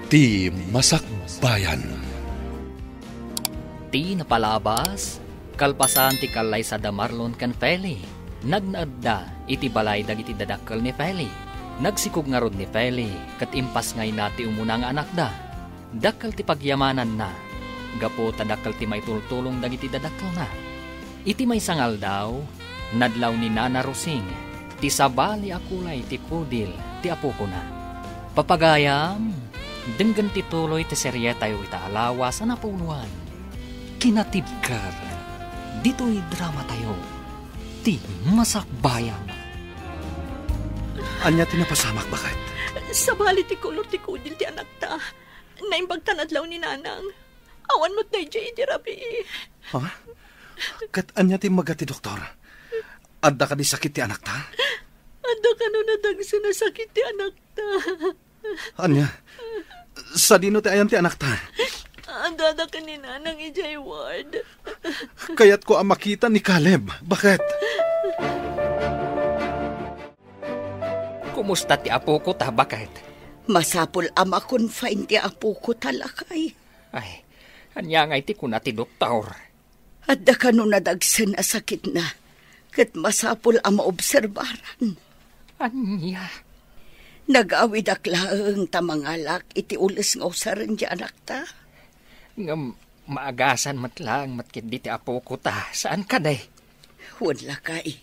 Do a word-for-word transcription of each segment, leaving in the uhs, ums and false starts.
Ti Masakbayan. Ti napalabas, kalpasan ti kallaysa da Marlon ken Feli, nagnaedda iti balay dagiti dadakkel ni Feli. Nagsikog ngarud ni Feli ket impasngayna ti umuna nga anakda. Dakkel ti pagyamananna, gapu ta dakkel ti maitultulong dagiti dadakkelna. Iti maysa nga aldaw, nadlaw ni Nana Rosing ti sabali a kulay ti kudil ti apokona. Papagayam, denggen ti tuloy ti serietayo ita a lawas a napuloan. Kinatibker, ditoy dramatayo, ti Masakbayan. Ania ti napasamak, baket? Sabali ti kolor ti kudil ti anakta. Naimbag ta nadlaw ni Nanang. Awan met daydiay idi rabii. Ha? Ket ania ti imbaga ti doktor? Adda kadi sakit ti anakta? Adda kano nadagsen a sakit ti anakta. Ania? Sadino ti ayan ti anakta? Addada ken ni Nanang idiay ward. Kayatko a makita ni Caleb. Baket? Kumusta ti apokota, baket? Masapul a ma-confine ti apokota, lakay. Ay, ania ngay ti kuna ti doktor? Adda kano nadagsen a sakitna, ket masapul a maobserbaran. Ania? Nagawidak laeng ta mangalak iti ules nga usaren ti anakta. Ngem maagasan met laeng met ketdi ti apokota, saan kadi? Wen, lakay.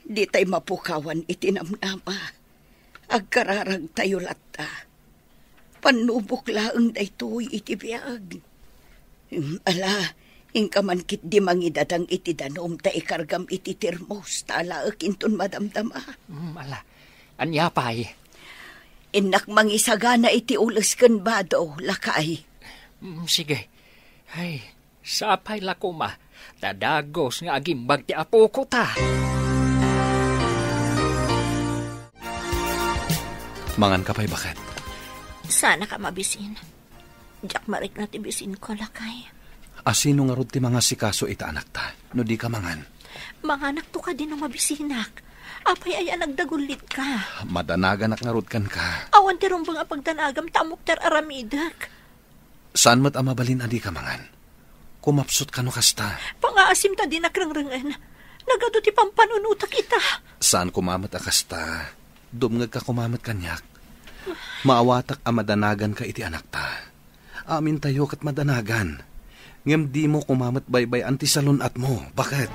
Ditay mapukawan iti namnama. Agkararagtayo latta. Pannubok laeng daytoy iti biag. Em, ala, inka man ketdi mangidadang iti danum ta ikargam iti termos ta alaek inton madamdama. Mm, ala. Ania pay? Innak mangisagana iti ules ken bado, lakay. Mm, sige. Ay, sapay la koma, ta dagus nga agimbag ti apokota. Manganka pay, baket? Saanka mabisin. Diak marikna ti bisinko, lakay. A, sino ngarud ti mangasikaso ita anakta, no dika mangan? Manganakto kadi no mabisinak. Apay aya a nagdagulitka? Madanaganak ngarud kenka. Awan ti rumbeng a pagdanagam ta ammok ti ar-aramidek. Saan met a mabalin a dika mangan? Kumapsutka no kasta. Pangaasim ta dinak rengrengen. Nagadu ti pampanunotak ita. Saan koma met a kasta. Dumngegka koma met kaniak. Maawatak a madanaganka iti anakta. Amintayo ket madanagan. Ngem dimo koma met baybay-an ti salun-atmo. Baket?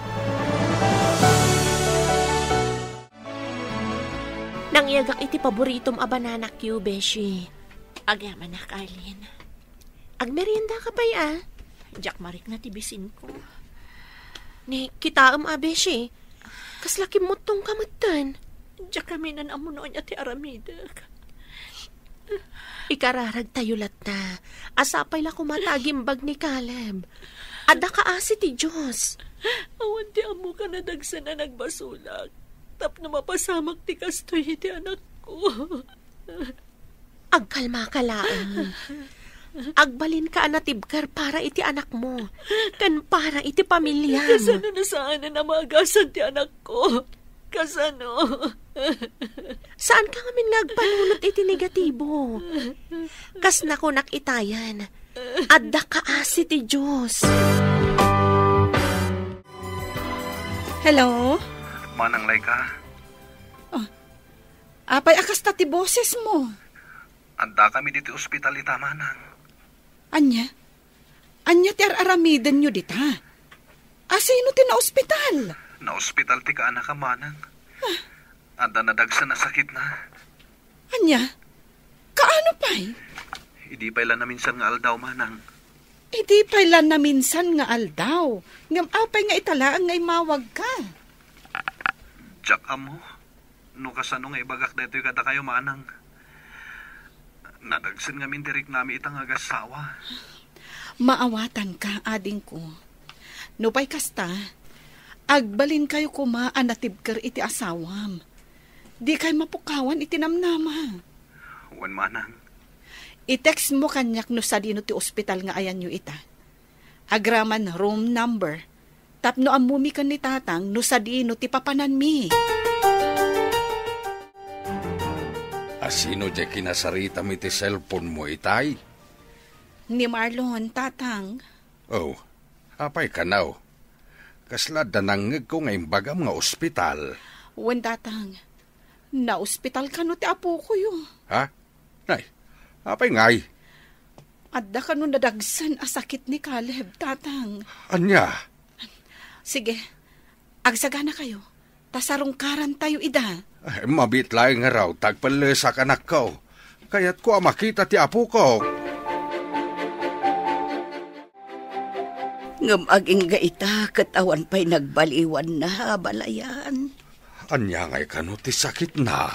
Nangiagak iti paboritom a banana cue, beshi. Agyamanak, Arlene. Agmeriendaka pay, a? Diak marikna ti bisinko. Ni, kitaem a, beshi. Kasla kimmuttongka metten. Diak kami naan ammo no ania ti aramidek. Ikararagtayo latta. A, sapay la koma ta agimbag ni Caleb. Adda kaasi ti Dios. Awan ti ammok a nadagsen a nagbasolak. Tapno mapasamak ti kastoy iti anakko. Agkalmaka laeng. Agbalinka a natibker para iti anakmo, ken para iti pamiliam. Kasano no saanen a maagasan ti anakko? Kasano? Saanka ngamin nga agpanunot iti negatibo. Kas nakunak itayen, adda kaasi ti Dios. Hello? Manang Laika? Oh, apay a kasta ti bosesmo? Addakami ditoy ospital ita, manang. Ania? Ania ti ar-aramidenyo dita? A, sino ti naospital? Naospital ti kaanakam, manang. Adda nadagsen a sakitna. Ania? Kaano pay? Idi pay la naminsan nga aldaw, manang. Idi pay la naminsan nga aldaw? Ngem apay nga ita laeng nga immawagka? Diak ammo no kasano nga ibagak daytoy kadakayo, manang. Nadagsen ngamin ti riknami ita nga agassawa. Maawatanka, adingko. Nupay kasta, agbalinkayo koma a natibker iti asawam. Dikay mapukawan iti namnama. Wen, manang. I-textmo kaniak no sadino ti ospital nga ayanyo ita. Agraman room number. Tapno ammomi ken ni Tatang no sadino ti papananmi. Asino diay kinasaritam iti cellphone mo, itay? Ni Marlon, Tatang. Oh, apay kano? Kasla adda nangngegko nga imbagam nga ospital. Wen, Tatang. Naospital kano ti apokoyo. Ha? Nay, apay ngay? Adda kano nadagsen a sakit ni Caleb, Tatang. Ania? Sige, agsaganakayo. Ta sarungkarantayo ida. Ay, mabiit laeng ngarud ta agpellesak, anakko. Kayatko a makita ti apoko. Ngem agingga ita ket awan pay nagbaliwanna, abalayan. Ania ngay kano ti sakitna?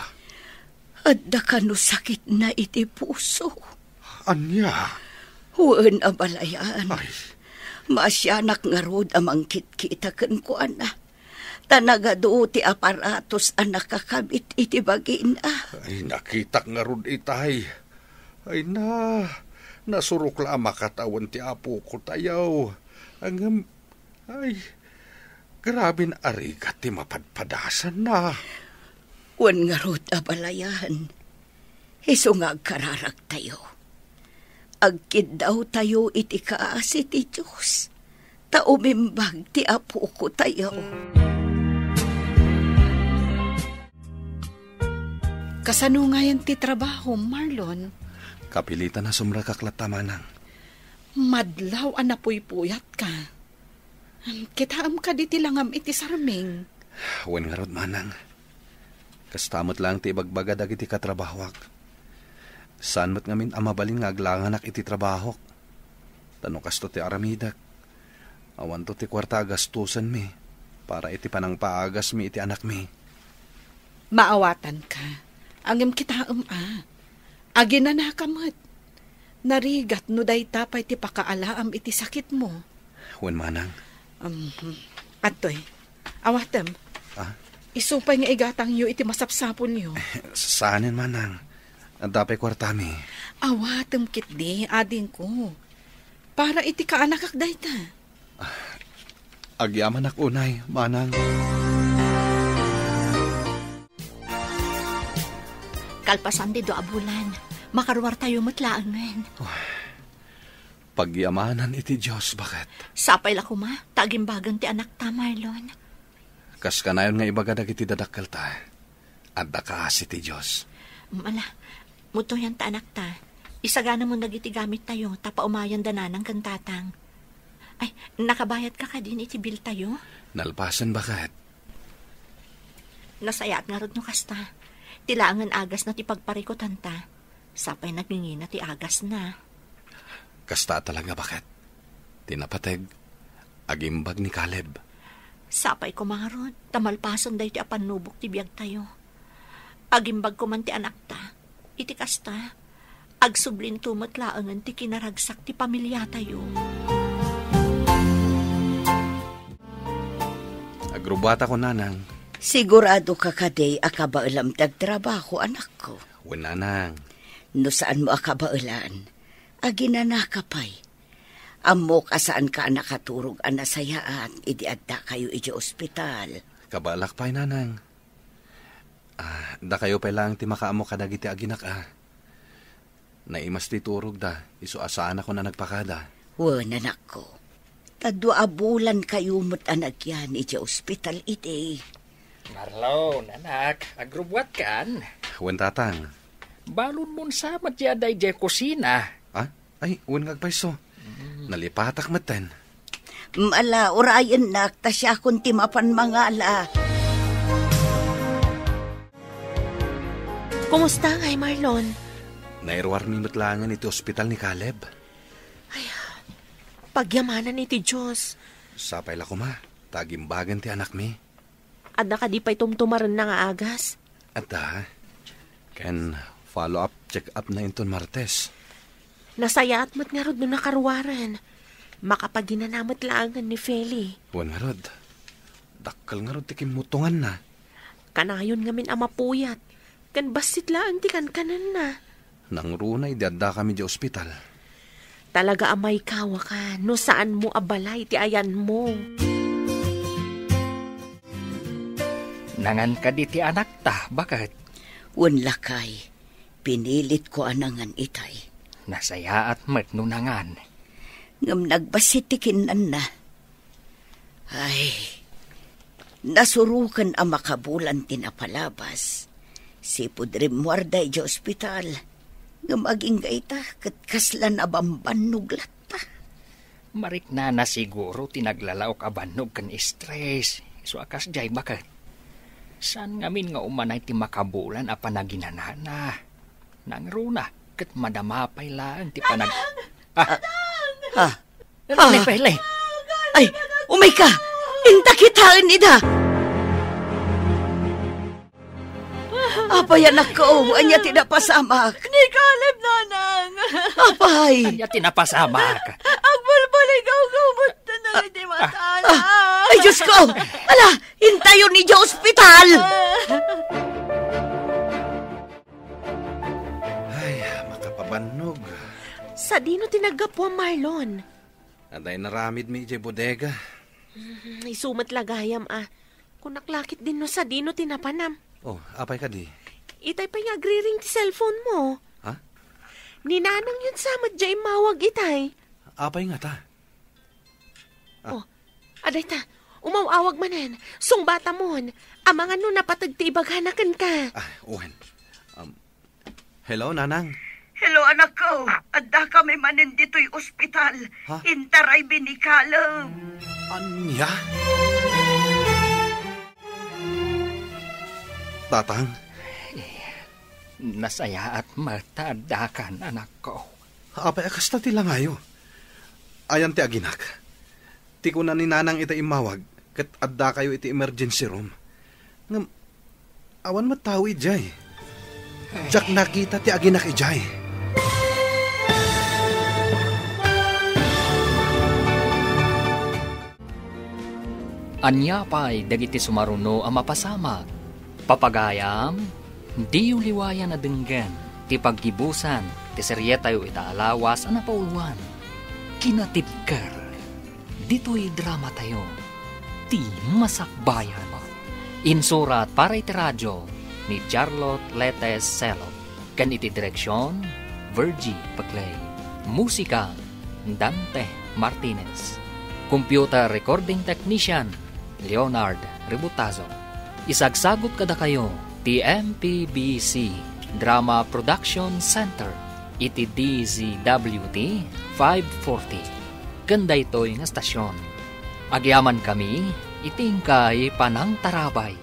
Adda kano sakitna iti puso. Ania? Wen, abalayan. Ay. Maasianak ngarud a mangkitkita kenkuana. Ta nagadu ti aparatos a nakakabit iti bagina. Ay, nakitak ngarud itay. Ay na, nasurok la a makatawen ti apokotayo. Ngem, ay, graben a rigat ti mapadpadasanna. Wen ngarud, abalayan. Isu nga agkararagtayo. Agkiddawtayo iti kaasi ti Dios, ta umimbag ti apokotayo. Kasano ngayen ti trabaho, Marlon? Kapilitan a sumrekak latta, manang. Madlaw a napuypuyatka. Kitaem kadi ti langam iti sarming? Wen ngarud, manang. Kasta met laeng ti ibagbaga dagiti katrabahoak. Saan met ngamin a mabalin nga aglanganak iti trabahok. Ta no kasto ti aramidek, awanto ti kuarta a gastusenmi para iti panangpaagasmi iti anakmi. Maawatanka. Ngem kitaem a. Aginanaka met. Narigat no dayta pay ti pakaalaam iti sakitmo. Wen, manang. Um, adtoy. Awatem. Ah? Isu pay nga igatangyo iti masapsapulyo. Saanen, manang. Adda pay kuartami. Awatem ketdi, adingko. Para iti kaanakak dayta. Agyamanak unay, manang. Kalpasan ti dua a bulan, makaruartayo met laengen. Pagyamanan iti Dios, baket. Sapay la koma, ta agimbagen ti anakta, Marlon. Kas kanayon nga ibaga dagiti dadakkelta, adda kaasi ti Dios. Ala, mutuyan ta anakta. Isaganamon dagiti gamittayo, ta paumayan da nanang ken tatang. Ay, nakabayadka kadin iti biltayo? Nalpasen, baket. Nasayaat ngarud no kasta. Ti laengen agasna ti pagparikutanta. Sapay nagingina ti agasna. Kasta talaga, baket. Ti napateg, agimbag ni Caleb. Sapay koma ngarud, ta malpasen daytoy a pannubok ti biagtayo. Agimbag koman ti anakta. Iti kasta, agsublinto met laengen ti kinaragsak ti pamiliatayo. Agrubbuatakon, nanang. Siguradoka kadi a kabaelam ti agtrabaho, anakko? Wen, nanang. No saanmo a kabaelan, aginanaka pay. Ammok a saanka a nakaturog a nasayaat idi addakayo idiay ospital. Kabaelak pay, nanang. Ah, dakayo pay laeng ti makaammo kadagiti aginak a. Naimas ti turogda, isu a saanakon a nagpakada. Wen, anakko. Ta dua a bulankayo met a nagyan idiay ospital idi. Marlon, anak, agrubbuatkan? Wen, tatang. Balonmon sa met ti adda idiay kusina. Ah? Ay, wen nga agpayso. Nalipatak metten. Ala, urayennak, ta siakon ti mapan mangala. Kumusta ngay, Marlon? Nairuarmi met laengen iti ospital ni Caleb. Ay, pagyamanan iti Dios. Sapay la koma, ta agimbagen ti anakmi. Adda kadi pay tumtumarenna nga agas? Adda. Ken follow-up check-up na inton Martes. Nasayaat met ngarud no nakaruaren. Makapaginana met laengen ni Feli. Wen ngarud. Dakkel ngarud ti kimmutonganna. Kanayon ngamin a mapuyat. Ken bassit laeng ti kankanenna. Nangruna idi addakami idiay ospital. Talaga a maikawaka no saanmo a balay ti ayanmo. Nangan kadi ti anakta, baket? Wen, lakay. Pinilitko a nangan itay. Nasayaat met no nangan. Ngem nagbassit ti kinnanna. Ay, nasuroken a makabulan ti napalabas. Sipud rimmuarda idiay ospital. Ngem agingga ita, ket kasla nabambannog latta. Mariknana siguro ti naglalaok a bannog ken stress. Isu a kasdiay, baket. Saan ngamin nga umanay ti makabulan a panaginanana? Nangruna, ket madama pay laeng ti panag-, ah. Ah. Ah. Lay, lay. Ay, umayka! Inta kitaen ida! Apay, anakko, ania ti napasamak? Ni Caleb, nanang! Apay! Ania ti napasamak? Agbulbul, igawgaw, button na iti mata, ah, ah, ay, Diyos ko! Ala, intayon idiay ospital! Ay, makapabannog. Sadino ti naggapuam, Marlon? Adda inaramidmi idiay bodega. Mm, isu met la gayam, a. Kunak la ketdin no sadino ti napanam. Oh, apay kadi? Itay pay nga agriring ti cellphone mo. Ha? Ni nanang yun sa met diay immawag itay. Apay ngata? Ah. Oh, adayta, umaw-awag manen. Sungbatamon. Amangan no napateg ti ibagana kenka. Ah, wen. Um, hello, Nanang. Hello, anakko. Addakami manen ditoy ospital. Ha? Intaraymi ni Caleb. Ania? Tatang? Eh, nasayaat met ta addakan, anakko. Apay a kasta ti langayo? Ayan ti aginak. Ti kuna ni Nanang ita immawag, ket addakayo iti emergency room. Ngem, awan met tao idiay. Diak nakita ti aginak idiay. Ania pay dagiti sumaruno a mapasamak? Papagayam, diyo liwayan a denggen ti paggibusan ti serietayo ita a lawas a napauluan, Kinatibker. Ditoy dramatayo, Ti Masakbayan. Insurat para iti radio ni Charlotte Letes Selop, ken iti direksion, Virgie Paclay. Musika, Dante Martinez. Computer recording technician, Leonard Rebutazo. Isagsagut kadakayo ti M P B C Drama Production Center iti D Z W T five forty. Ken daytoy nga stasyon, agyamankami iti inkay panangtarabay.